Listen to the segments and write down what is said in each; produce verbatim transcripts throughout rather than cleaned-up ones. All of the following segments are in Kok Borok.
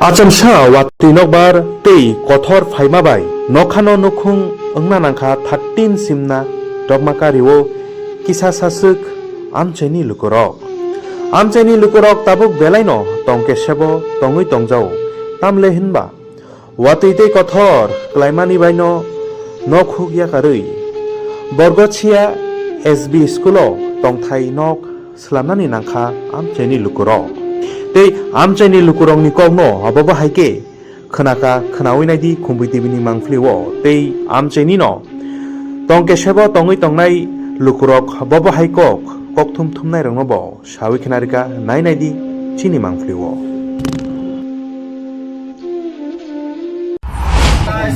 Achomsa watwi nokbar tei kothor phaima bai nokhano nukhung wngna nangkha thirteen simna dokma kario kisa saswk amchaini lukurok. Amchaini lukurok tabuk belaino tongkesebo tongwi tongjao, tamle hinba watwi tei kothor klaimani baino nokhuk yakarwi Borgochia S B school-o tongthai nok slamnani nangkha amchaini lukurok. Tei amchaini lukurokni kokno abobo hai khe khwnaka khwnawi naidi Khumbui T V ni mangphlio tei amchainino tongkesebo tongwi tongnai lukurok bobo hai kok kokthum thumnairoknobo sawi khwnarikha nai naidi chini mangphlio.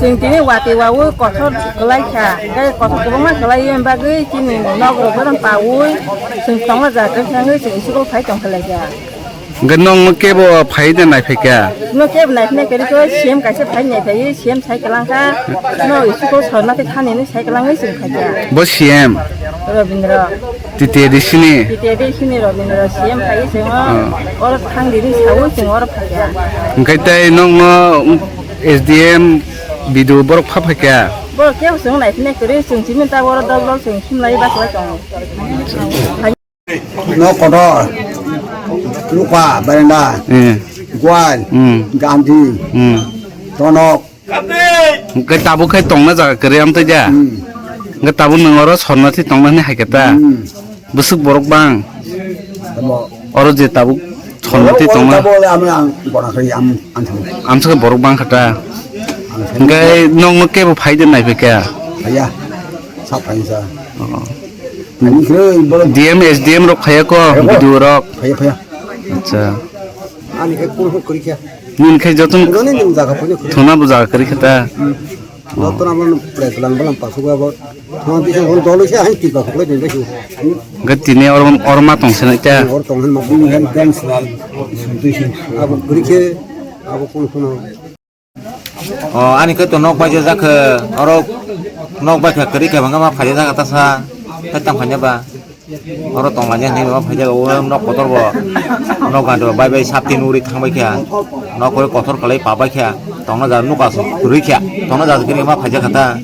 Chwng tini watwi wawi kothor kwlai kha, tei kothor kwbangma kwlai bagwi chini nok rok bono pawi chwng tongma jaga kwchangwi chwng school phai tong kha lai kha. Hwnkhe nokno kebo phai de naiphai kha? No kebo naiphai kha, C M kaisa phai naiphai, C M sai kwlang kha, no school sorna tei thani hinwi sai kwlangwi chwng phai kha. Bo C M? Robindra. T T A D C ni? T T A D C ni Robindra C M phai chwng o, oro thang dini sawi chwng oro phai kha. Hwnkhe tei nokno S D M B D O borok pha phai kha? Borok kebo chwng naiphai kwrwi, chwng chini ta oro dol dol chwng himlai baklai tongo. No kotor, luka, barenda, Eh. Gwal, Hmm. Gandhi, Hmm. Tonok. Hwnkhe tabuk khai tongna jaga kwrwi amtwi da? Hmm. Hwnkhe tabuk nwng oro sorna thwi tongna hwnwi hai khe ta? Hmm. Bwswk borok bang? Tamo. Oro je tabuk sorna thwi tongna? Tamo le ami ang gona khai am, ang thang. Amswk borok bang kha ta? Ang thang. Hwnkhe nokno kebo phai de naiphai kha? Phaiya. Sa phai sa. Oh. Ani khe borok D M, S D M rok phaiya ko? Phaiya ko. B D O rok? Phaiya, phaiya. Acha. Ani khe kul huk kori khe. Nini khe joto Nini nini jaga phone kori. Thuna bo jaga kori khe ta. Hmm. Joto na mon pres lang balang pasu ga bo. Thuna bisa hon dolo khe hai ti ba khokle den khe. Ga tini or, or ma tong sene ta. Or tong han ma bini han dance lal. Abo kori khe, abo kul huk. O, ani khe to nok bai jak khe, oro nok bai khe kwrwi khe bangma phai jak ta sa, khe tang phai ba. Oro tong lai ya hinwi ma phai jak, o nok kotor bo, nok gando bai bai sap tin uri thang bai khe, nok khe kotor kwlai pa bai khe, tongna ja nuk aswk kwrwi khe, tongna ja kwrwi ma phai jak ta.